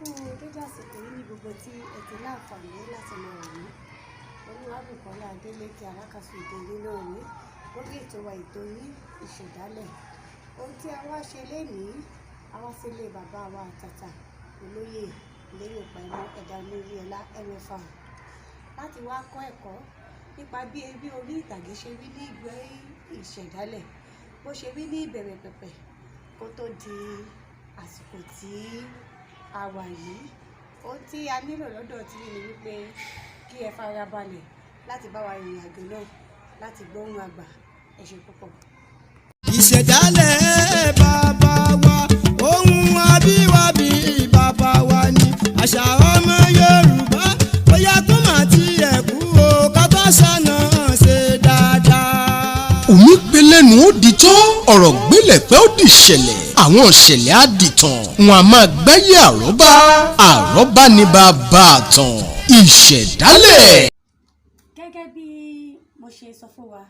Kú dédé àsìkò yìí ní gbogbo tí ẹ ti láǹfààní láti máa wò mí. Olúwabùkọ́lá Adélékè Alákàsù èdè yín náà ní lórí ètò wa, ètò yín, Ìṣẹ̀dálẹ̀. Ohun tí a wá ṣe lénìí, a wá sílé bàbá wa àtàtà, Olóyè Lérè Pàímọ́ Ẹ̀dá Onílé-Ọlá MFR, láti wá kọ́ ẹ̀kọ́ nípa bí eré orí ìtàgé ṣe rí ní ìgbẹ́ ìṣẹ̀dálẹ̀, bó ṣe rí ní ìbẹ̀rẹ̀ pẹ̀pẹ̀ kó tó di àsìkò tí a wà yìí. Ohun tí a nílò lọ́dọ̀ tí ni wípé kí ẹ farabalẹ̀ láti bá wa rìnrìn àjò náà láti gbóhùn àgbà. Ẹ ṣé púpọ̀. Ìṣẹ̀dálẹ̀ bàbá wa, ohun abíwábí bàbá wa ni àṣà ọmọ Yorùbá. Bóyá kó má tiẹ̀ kú o, ká tó ṣàna ṣe dáadáa. Omi pelẹ́nu ó di tó, ọ̀rọ̀ gbélé pẹ́ ó di ṣẹlẹ̀, àwọn ìṣẹ̀lẹ̀ á di tàn, wọn a máa gbáyé àrọ́bá. Àrọ́bá ní bàbá àtàn. Ìṣẹ̀dálẹ̀. Gẹ́gẹ́ bí mo ṣe sọ fún wa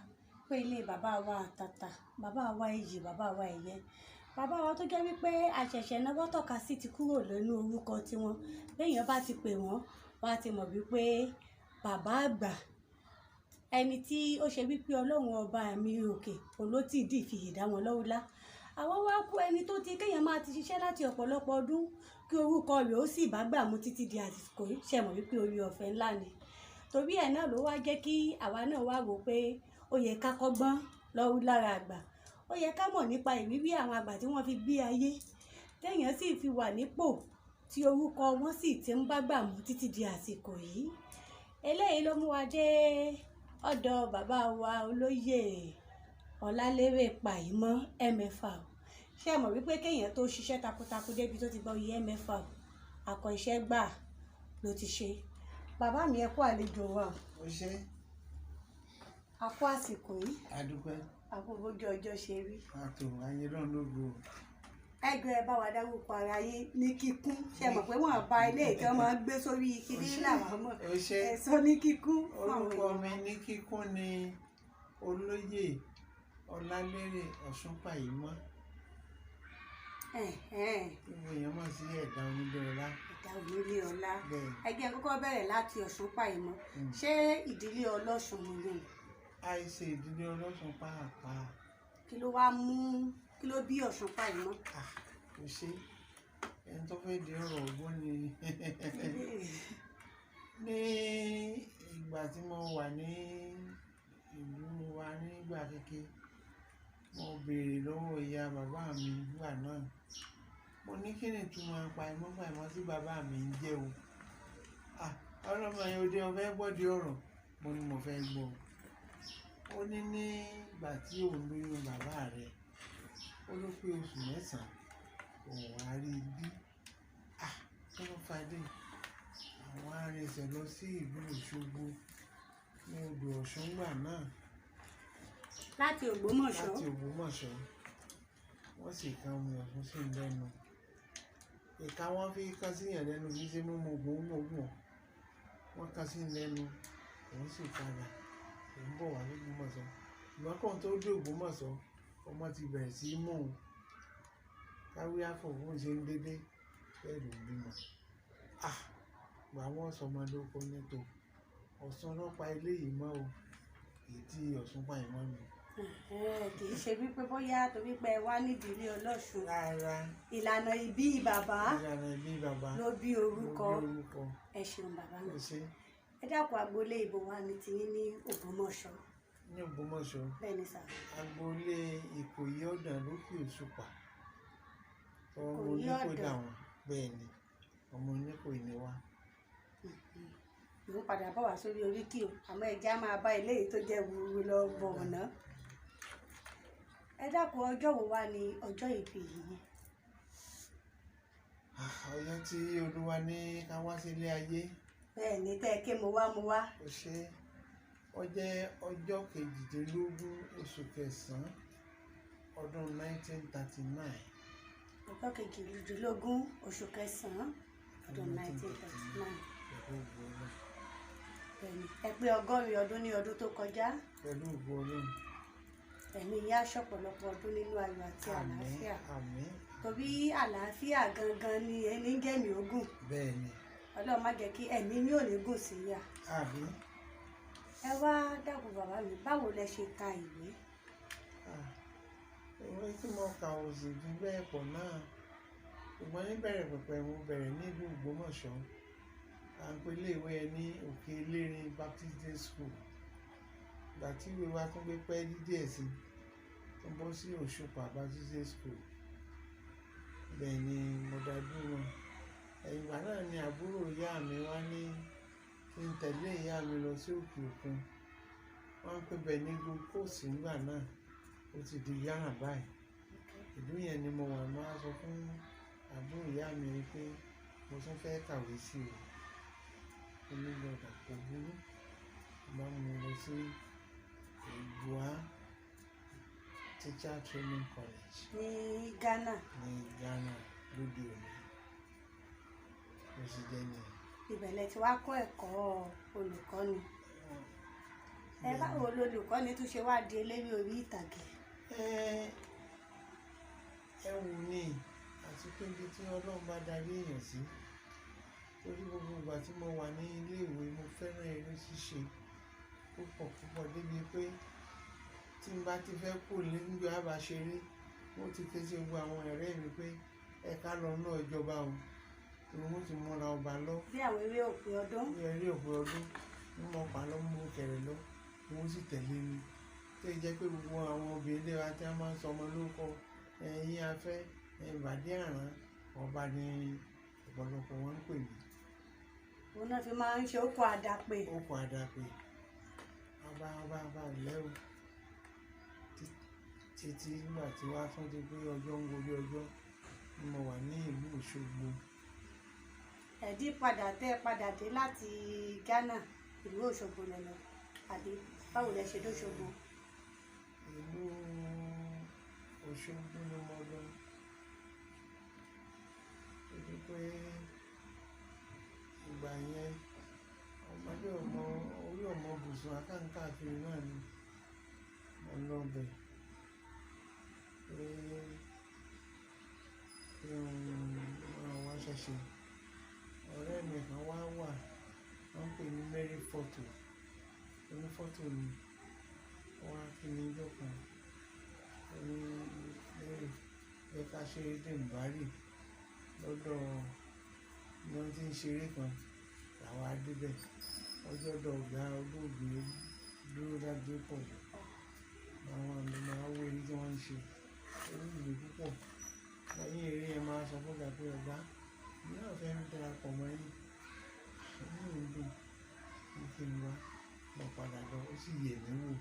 pé ilé bàbá wa àtàtà, bàbá wa iyì, bàbá wa ẹ̀yẹ, bàbá wa tó jẹ́ wípé àṣẹ̀ṣẹ̀ náwó tọ́ka sí ti kúrò lónú orúkọ tiwọn. Béèyàn bá ti pè wọ́n, wọ́n á ti mọ̀ wípé bàbá àgbà, ẹni tí ó ṣe wípé Ọlọ́run ọba mi òkè òun ló ti dì fìyè dá wọn lọ́wọ́lá. Àwọn wá kú ẹni tó ti kéèyàn máa ti ṣiṣẹ́ láti ọ̀pọ̀lọpọ̀ ọdún kí orúkọ rẹ̀ ó sì bá gbà mú títí di àsìkò yìí. Ṣe mọ̀ wípé orí ọ̀fẹ́ ńlá ni? Torí ẹ̀ náà ló wá jẹ́ kí àwa náà wá wò pé ó yẹ ká kọ́gbọ́n lọ́wọ́ lára àgbà, ó yẹ ká mọ̀ nípa ìrírí àwọn àgbà tí wọ́n fi gbé ayé, téèyàn sì fi wà nípò tí orúkọ wọn sì ti ń bá gbà mú títí di àsìkò yìí. Eléyìí ló mú wa dé ọ̀dọ̀ bàbá wa, Olóyè Ọlálérè Pàímọ́ MFR. Ṣé ẹ mọ̀ wípé kéèyàn tó ṣiṣẹ́ takuntakun débi tó ti gba oyè MFR, akọ iṣẹ́ gbà ló ti ṣe? Bàbá mi, ẹ kú àlejò wa. Ó ṣe. A kú àsìkò yìí. Adúpẹ́. A kú bójú ọjọ́ ṣe rí. Àtò ayé náà lógo. Ẹgbẹ́ ẹ bá wa dárúkọ ara yín ní kíkún. Ṣe mọ̀ pé wọ́n bá ilé ìtàn máa ń gbé sórí kíní làwọn mọ̀? Ó ṣe. Ẹ sọ ní kíkún fún àwọn Orúkọ èèyàn mi wa. ní kíkún ni Olóyè Ọlálérè Ọ̀ṣunpàyímọ́, tí mo èèyàn mọ̀ sí Ẹ̀dá Onílé-Ọlá. Ẹ̀dá Onílé Ọlá. Bẹ́ẹ̀. Ẹ jẹ́ n kọ́kọ́ bẹ̀rẹ̀ láti Ọ̀ṣunpàyímọ́. Ṣé ìdílé ọlọ́ṣun ni yín? Àìṣe ìdílé ọlọ́ṣun pàápàá. Kí ló wá mú, kí ló bí Ọ̀ṣunpàyímọ́? Ah, kò ṣe ẹni tó fẹ́ di ọ̀rọ̀ ọgbọ́n ni. Ní ìgbà tí mo wà ní ìlú wa nígbà kékeré, mo béèrè lọ́wọ́ ìyá bàbá mi nígbà náà. Mo ní, kí ni ìtumọ̀ Pàímọ́ Pàímọ́ tí bàbá mi ń jẹ́ o? Ah, ọlọ́mọ yẹn, òde ọ̀fẹ́ gbọ́dọ̀ ọ̀rọ̀. Mo ní mo fẹ́ gbọ́. Ó ní nígbà tí òun lóyún bàbá rẹ̀, ó ló pé oṣù 9, òun wá rí i bí. Ah, kí ló fà dé? Àwọn arìnrìn lọ sí ìlú Òṣogbo ní odò Ọ̀ṣun gbà náà. Láti Ògbómọ̀ṣọ́. Láti Ògbómọ̀ṣọ́. Wọ́n sì kan omi Ọ̀ṣun sí lẹ́nu. Ìka wọn fi kan síyàn lẹ́nu, kì í ṣe mímu ògùn ògùn. Wọ́n kan sí lẹ́nu, òun sì padà, òun bọ̀ wá sí Ògbómọ̀ṣọ́. Ṣùgbọ́n kóun tó dé Ògbómọ̀ṣọ́, ọmọ ti bẹ̀rẹ̀ sí í mú un. Káwí àfọ̀ bóun ṣe ń délé bẹ́ẹ̀ ló ń bímọ. Ah, ìgbà wọ́n sọmọ lórúkọ ní tò, Ọ̀ṣun ló pa eléyìí mọ́ o. Èyí tí Ọ̀ṣunpàyímọ́ nù. Kì í ṣe wípé bóyá torí pé ẹ wá nídìílé ọlọ́ṣun. Rárá. Ìlànà ìbí bàbá Ìlànà ìbí bàbá ló bí orúkọ. Ló bí orúkọ. Ẹ ṣeun, bàbá mi. Kò sí. Ẹ dákun, agboolé ìbò wa ní tiyín ní Ògbómọ̀ṣọ́? Ní Ògbómọ̀ṣọ́? Bẹ́ẹ̀ ni sà. Agboolé Ìkòyí Ọ̀dàn lókè Òṣùpá. Ọmọ Ìkòyí Oníkòyí Ọ̀dàn. làwọn. Bẹ́ẹ̀ ni, ọmọ Oníkòyí ni wá. Mò ń padà bọ̀ wá sórí oríkì o, àmọ́ ẹ já máa bá eléyìí tó jẹ́ wúru lọ bọ̀ ọ̀nà. Ẹ dákun, ọjọ́ wo wá ní ọjọ́ ìbí yìí? Ah, ọjọ́ tí Olúwa ní ká wá sílé ayé. Bẹ́ẹ̀ ni, tẹ́ ẹ ké mo wá, mo wá. Ó ṣe, ó jẹ́ ọjọ́ 18 oṣù kẹsàn-án ọdún 1939. Ọjọ́ 18 oṣù kẹsàn-án ọdún 1939. Pẹ̀lú ògo Ọlọ́run. Bẹ́ẹ̀ni, ẹ pé 80 ọdún ní ọdún tó kọjá. Pẹ̀lú ògo Ọlọ́run. Ẹ̀mí yín á ṣọ̀pọ̀lọpọ̀ ọdún nínú ayọ̀ àti Àmín. àlàáfíà. Àmín, Torí àlàáfíà gangan ni ẹni ń jẹ́mi ogún. Bẹ́ẹ̀ ni. Ọlọ́run má jẹ́ kí ẹ̀mí mi ò ní gùn sí yà. Àbí. Ẹ wá dákun bàbá mi, báwo lẹ ṣe ka ìwé? Ìwé tí mo kà ò sì fi bẹ́ẹ̀ pọ̀ náà, ṣùgbọ́n níbẹ̀rẹ̀ pẹ̀pẹ̀ mo bẹ̀rẹ̀ nílùú Ògbómọ̀ṣọ́. À ń pe iléèwé ẹ ní Òkè Elérin Baptist Day School. Ìgbà tí ìwé wa tún gbé pẹ́ díẹ̀ sí, tó bọ́ sí Òṣùpá Baptist Day School, bẹ́ẹ̀ ni mo dá dúró. Ẹ̀yìn ìgbà náà ni àbúrò ìyá mi wá ní kí n tẹ̀lé ìyá mi lọ sí òkè òkun. Wọ́n ń pè bẹ́ẹ̀ ní Gold Coast nígbà náà, ó ti di Ghana báyìí. Ìlú yẹn ni mo wà. Mo wá sọ fún àbúrò ìyá mi pé mo tún fẹ́ kàwé sí o. Ó ní gbọ́dọ̀ kò burú. Mo bá mú un lọ sí Ebua Teacher Training College ní Ghana. Ní Ghana lóde òní. Ó sì jẹ́ nìyẹn. Ibẹ̀ lẹ ti wá kọ́ ẹ̀kọ́ olùkọ́ni. Ẹ báwo lolùkọ́ni tún ṣe wá di eléré orí ìtàgé? Ẹ wù ní àti pé ibi tí Ọlọ́run bá darí èèyàn sí. Torí gbogbo ìgbà tí mo wà ní ilé ìwé, mo fẹ́ràn eré ṣíṣe púpọ̀ púpọ̀, débi pé tí n bá ti fẹ́ kú níbi àbá ṣeré, mo ti ké sí gbogbo àwọn ọ̀rẹ́ mi pé ẹ ká lọ náà ìjọba o, torí wọ́n ti múra ọba lọ. Bí àwọn eré òpin ọdún. Bí eré òpin ọdún, mo mọ pa lọ, mú kẹrẹ lọ, wọ́n sì tẹ̀lé mi. Tó jẹ́ pé gbogbo àwọn obìnrin ilé wa tí wọ́n máa ń sọ ọmọ lórúkọ, ẹ̀yin afẹ́, ìbàdí àrán, ọba ni ọ̀pọ̀lọpọ̀ wọn ń pè mí. Òun náà fi máa ń ṣe ókò àdàpè. Ókò àdàpè. Ọba ọba ọba lẹ́wọ̀ títí nígbà tí wàá tún di pé ọjọ́ ń gorí ọjọ́ ni mo wà ní ìlú Òṣogbo. Ẹ̀dí padà tẹ́ padà dé láti Ghana, ìlú Òṣogbo lẹ lọ, àbí báwo lẹ ṣe dóṣogbo? Ìlú Òṣogbo ni mo lọ. Torí pé ìgbà yẹn ọmọdé ọmọ orí ọmọ bùsùn akáǹkàkiri náà ni mo lọ bẹ̀. Pé kí n máa wá ṣẹ̀ṣẹ̀. Ọ̀rẹ́ mi kan wá wà, wọ́n ń pè ní Mary Photo. Oní fọ́tò ni. Ó wá kí mi níjọ́ kan. Ó ní Mary, jẹ́ ká ṣeré dé Mbari lọ́dọ̀ bí wọ́n ti ń ṣeré kan. Làwa dé bẹ̀. Ọjọ́ dọ̀ ọ̀gá olóògbé dúró dájú pọ̀ jù. Àwọn àmì máa wo eré tí wọ́n ń ṣe. Ó wù mí púpọ̀. Lẹ́yìn eré yẹn máa sọ fún ọ̀gá pé ọ̀gá, èmi náà fẹ́ darapọ̀ mọ́ yín. Inú mi dùn. Mo kí n wá. Mo padà lọ, ó sì yẹ̀ mí wò.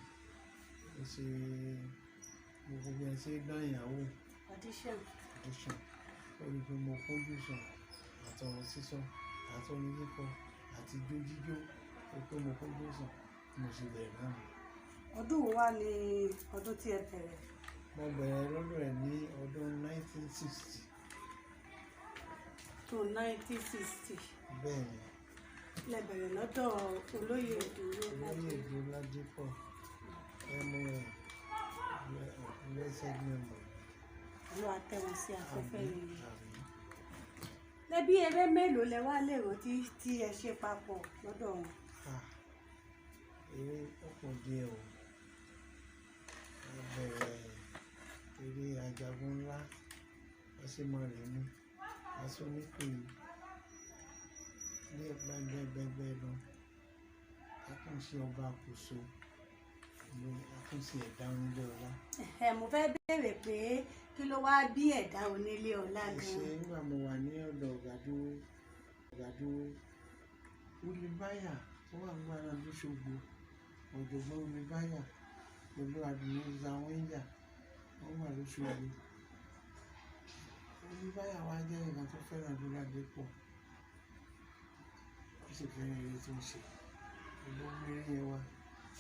Ó ṣe gbogbo bí ẹ ṣe dán ìyàwó. Audition. Audition. Ó rí pé mo kúnjú sùn àti ọ̀rọ̀ sísọ àti orin kíkọ àti ijó jíjó. Ó pé mo kúnjú sùn, mo sì bẹ̀rẹ̀ náà. Ọdún wo wá ni ọdún tí ẹ bẹ̀rẹ̀? Mo bẹ̀rẹ̀ lọ́dọ̀ ẹ̀ ní ọdún 1960. Tó 1960. Bẹ́ẹ̀ ni. Lẹ bẹ̀rẹ̀ lọ́dọ̀ olóyè Dúró Olóyè Dúró Ládípọ̀, MON, blessed memory. Olúwa tẹ́ wọn sí afẹ́fẹ́ Àmín, rere. àmín. Lẹ́bí eré mélòó lẹ wá lè rántí tí ẹ ṣe papọ̀ lọ́dọ̀ wọn? Eré ọ̀pọ̀ díẹ̀ o. A bẹ̀rẹ̀ eré Ajagun Ńlá, Aṣemọrẹ̀mí, Aṣoníkòyí, ní ẹgbẹ́gbẹ́gbẹ́ lọ. Àtúnṣe Ọba Kòso, àtúnṣe Ẹ̀dá Onílé Ọlá. Mo fẹ́ béèrè pé kí ló wá bí Ẹ̀dá Onílé Ọlá Ẹ ṣe gan-an? nígbà mo wà ní ọ̀dọ̀ Ọ̀gá Dúró, Ọ̀gá Dúró, Olùbáyà tó wà nígbà náà lóṣogbo, ọ̀jọ̀gbọ́n Olùbáyà pẹ̀lú Àdùnní Zawẹ́ńjà, wọ́n wà lóṣogbo. Olùbáyà wa jẹ́ ẹnìkan tó fẹ́ràn Dúró Ládípọ̀, ó sì fẹ́ràn eré tó ń ṣe. Olówó eré yẹn wá,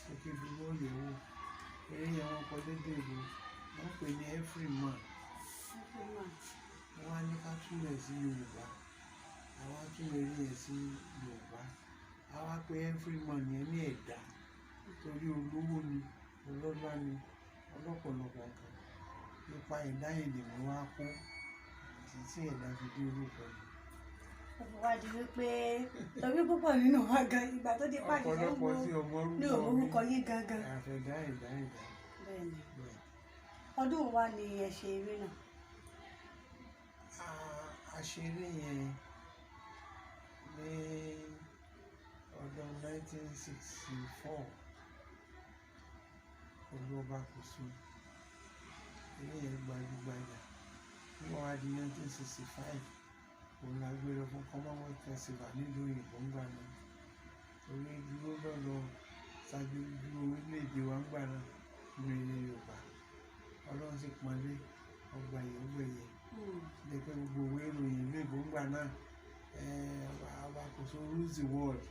ó kí dúró yẹ̀ wò. Eré yẹn wọ́n kọ lédè ìlú, wọ́n pè ní Every Man. Wọ́n á ní ká túmọ̀ ẹ̀ sí Yorùbá. Àwa túmọ̀ eré yẹn sí Yorùbá. Àwa pé Every Man yẹn ní ẹ̀dá. Torí olówó ni, ọlọ́lá ni, ọlọ́pọ̀lọpọ̀ nǹkan. Nípa ẹ̀dá yẹn lèmi wá kó. Ìdí tí ẹ̀dá fi dé orúkọ yìí. Ó fi wá di wípé torí púpọ̀ nínú wa gan ìgbà tó di pàṣẹ Ọ̀pọ̀lọpọ̀ tí ọmọ ní orúkọ mi orúkọ yín gangan. Àfẹ̀dá ẹ̀dá ẹ̀dá. Bẹ́ẹ̀ ni. Bẹ́ẹ̀. Ọdún wa ni ẹ ṣe eré náà? A ṣeré yẹn ní ọdún 1964 pẹ̀lú Ọba Kòso. Eré yẹn gbajúgbajà. Nígbà wá di 1965, òun la gbé lọ fún Commonwealth Festival nílùú òyìnbó ńgbà náà. Torí dúró lọ́lọ́ ṣáájú orílẹ̀-èdè wa ńgbà náà nínú ilẹ̀ Yorùbá. Ọlọ́run sì pọ́nlé ọgbà yìí ó gbẹ̀yẹ. Jẹ́ pé gbogbo ìwé ìròyìn ìlú èbó ńgbà náà, Ọba Kòso rules the world.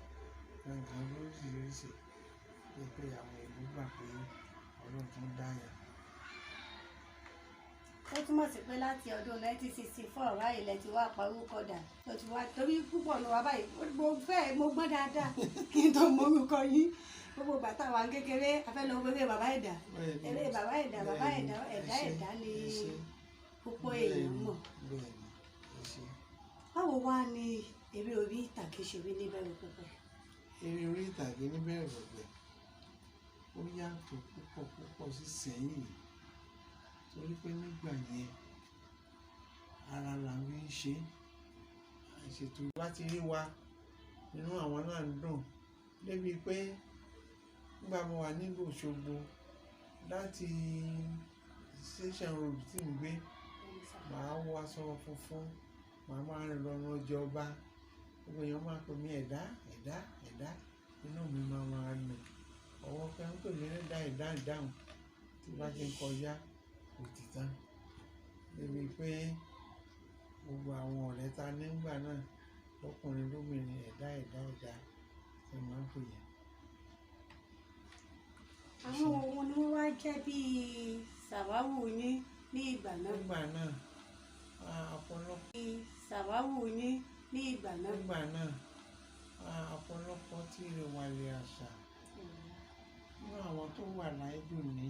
Nǹkan lóríṣiríṣi. Jẹ́ pé àwọn èèbó gbà pé Ọlọ́run tún dá yàn. Ó túmọ̀ sí pé láti ọdún 1964 báyìí lẹ ti wá parúkọ dà lọ ti wá, torí púpọ̀ ló wá báyìí. Mo fẹ́ mo gbọ́n dáadáa kí n tó mọ orúkọ yín. Gbogbo ìgbà táwa ń kékeré a fẹ́ lọ wo eré bàbá ẹ̀dá, eré bàbá ẹ̀dá, bàbá ẹ̀dá, ẹ̀dá ẹ̀dá ni púpọ̀ èèyàn mọ̀. Bẹ́ẹ̀ni, ẹ ṣé. Báwo wá ni eré orí ìtàgé ṣe rí níbẹ̀rẹ̀ pẹ̀pẹ̀? Eré orí ìtàgé níbẹ̀rẹ̀ pẹ̀pẹ̀ ó yàtọ̀ púpọ̀ púpọ̀ sí sẹ́yìn, torí pé nígbà yẹn ara là ń fi ń ṣe àṣètò láti rí wa, inú àwọn náà ń dùn débi pé nígbà mo wà nílùú Òṣogbo, láti Station Road tí ń gbé, màá wọ aṣọ funfun, màá máa rìn lọ ọjà ọba, gbogbo èèyàn máa pè mí ẹ̀dá ẹ̀dá ẹ̀dá, inú mi máa máa nù ọwọ́ pé ń pè mí ẹ̀dá ẹ̀dá ìdáhùn tí bá ti ń kọjá kò ti tán, débi pé gbogbo àwọn ọ̀rẹ́ ta nígbà náà lọ́kùnrin lóbìnrin ẹ̀dá ẹ̀dá ẹ̀dá tí wọ́n ń pè yẹn. Àwọn ohun ni wọ́n wá jẹ́ bíi sàwáwù yín ní ìgbà náà? Nígbà náà, ọ̀pọ̀lọpọ̀. Bíi sàwáwù yín ní ìgbà náà. Nígbà náà, ọ̀pọ̀lọpọ̀ tí ìrẹ̀wàlẹ̀ àṣà nínú àwọn tó wà láyé dòní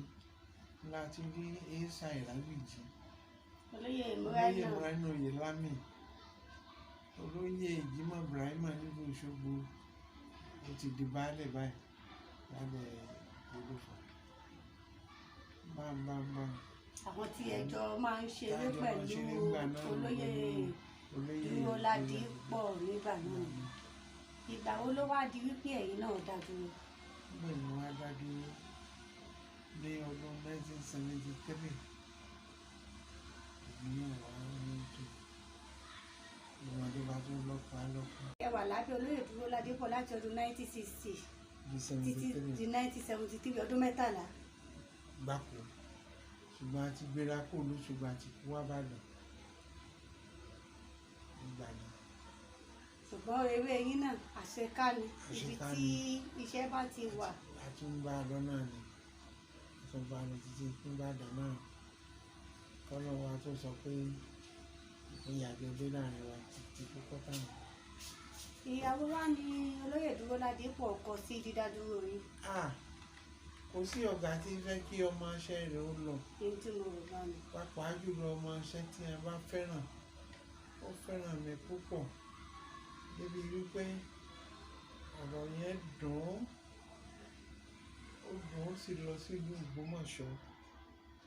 láti rí Aisa Ìrágbìjí, Olóyè Olóyè Muraina, Muraina Oyèlámì, Olóyè Jimoh Ibrahima nílùú Òṣogbo, ó ti di baálẹ̀ báyìí lábẹ́ Olúfọ̀. Bámbámbám. Àwọn tí ẹjọ́ máa ń ṣeré Tájọ máa ń pẹ̀lú ṣeré ńgbà náà Olóyè pẹ̀lú Olóyè Dúróládìpọ̀ nígbà náà. Ìgbà wo ló wá di wípé ẹ̀yin náà dá dúró? Bẹ́ẹ̀ ni wọ́n á dá dúró ní ọdún 1973. Èmi náà wà ní ètò ìwọ̀n tó bá tún lọ́pàá lọ́pàá. Ẹ wà lábẹ́ Olóyè Dúróládìpọ̀ láti ọdún 1960 Di títí 73 di 1973, ọdún 13 gbáko. Ṣùgbọ́n a ti gbéra kó lóṣogbo àti kó wá Ìbàdàn nígbà náà. Ṣùgbọ́n eré yín náà àṣeká ni, ibi Àṣeká tí ni. iṣẹ́ bá ti wà. A tún bá a lọ náà ni, a tún bá a lọ títí nígbàdàn náà, kọ́lọ́ wa tó sọ pé ìpínyà jọ dé láàrin wa ti kókó táwọn. Ìyàwó wa ni Olóyè Dúróládìpọ̀ kọ sí dídádúró yín? Ah, kò sí ọ̀gá tí ń fẹ́ kí ọmọ iṣẹ́ rẹ̀ ó lọ. Ní tí mo rò bá mi. Pàápàá jùlọ ọmọ iṣẹ́ tí a bá fẹ́ràn. Ó fẹ́ràn mi púpọ̀ débi wípé ọ̀rọ̀ yẹn dùn ún, ó dùn ó sì lọ sílùú Ògbómọ̀ṣọ́,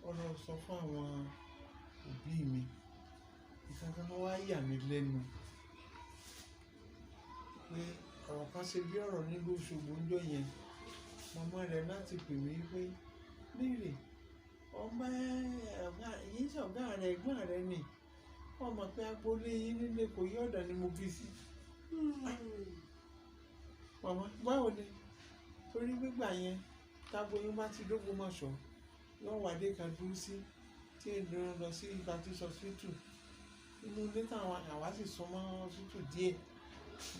ó lọ sọ fún àwọn òbí mi. Nǹkan kan wá yà mí lẹ́nu pé ọ̀rọ̀ kan ṣe bí ọ̀rọ̀ nílùú Òṣogbo ńjọ́ yẹn, màmá rẹ̀ láti pè mí pé léèrè ọmọ ọ̀gá yìí, ṣọ̀gá rẹ̀ ẹ̀gbọ́n rẹ̀ ni, wọ́n mọ̀ pé agboolé yín nílé kò yí ọ̀dà ni mo bí sí. Màmá, báwo ni? Torí gbígbà yẹn táboyún bá ti dógbómọ̀ṣọ́ yóò wá dé kan dúró sí tí èdè lọ sí Baptist hospital inú ilé táwọn àwa sì súnmọ́ hospital díẹ̀,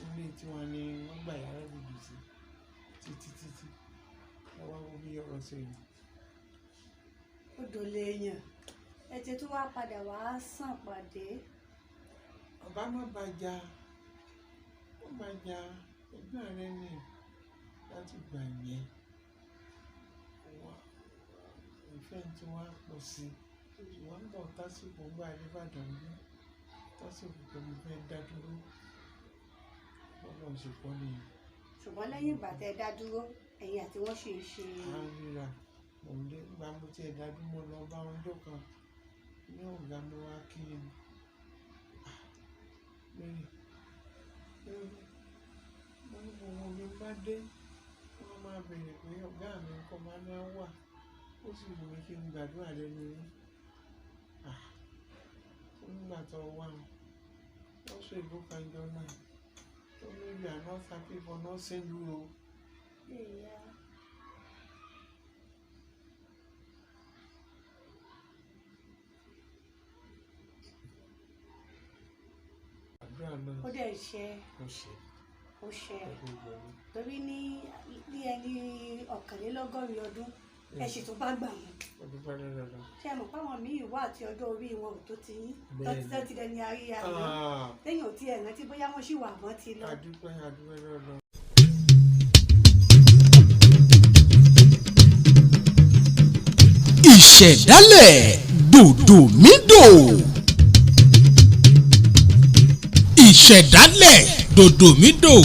ilé tiwọn ni wọ́n gbà yàrá gbùdù sí títí títí ẹ wá wo bí ọ̀rọ̀ ṣe rìn. Odò lèèyàn ẹ ti tún wá padà wá sàn pàdé. Ọba má bàjá, ó bàjá ẹgbẹ́ rẹ ni láti gbà yẹn wá ìfẹ́ tí wàá pọ̀ sí, ṣùgbọ́n ń bọ̀ tásìkò ń bá Adébàdàn gbé. Wọ́n sì rò pé mo fẹ́ dá dúró. Bọ́lọ́run ṣe kọ́ nìyẹn. Ṣùgbọ́n lẹ́yìn ìgbà tẹ́ ẹ dá dúró, ẹ̀yin àti wọ́n sì ń ṣe? À ń ríra. Mò ń dé gba, mo tiẹ̀ dá dúró, mo lọ bá wọn jọ́ kan ní ọ̀gá mi wá kí n lórí lórí. Mo ní gbogbo mi bá dé, wọ́n máa béèrè pé ọ̀gá mi ńkọ́, máa ní á wà. Ó sì wù mí kí n gbàdúrà lẹ́nu yín. Ah, nígbà tó wà, wọ́n sọ ìbò kan jọ náà. Ó ní you are not happy for not seeing you o. Ìyá. Àdúrà náà Ó dẹ̀ ṣe. Ó ṣe. Ó ṣe. Pẹ̀lú ìgbọ̀nwọ́. Torí ní ẹni 81 ọdún, ẹ sì tún bá gbà wọn. Mo dúpẹ́ lọ́dọ̀ Ọlọ́run. Ṣé ẹ mọ̀ páwọn míì wà tí ọjọ́ orí wọn ò tó ti yín, Bẹ́ẹ̀ni. tó ti dẹni àríyá àná, Ah, lẹ́yìn ò tiẹ̀ rántí bóyá wọ́n ṣì wà mọ́ ti lọ? A dúpẹ́, a dúpẹ́ lọ́dọ̀ Ọlọ́run. Ìṣẹ̀dálẹ̀ dòdòmídò. Ìṣẹ̀dálẹ̀ dòdòmídò.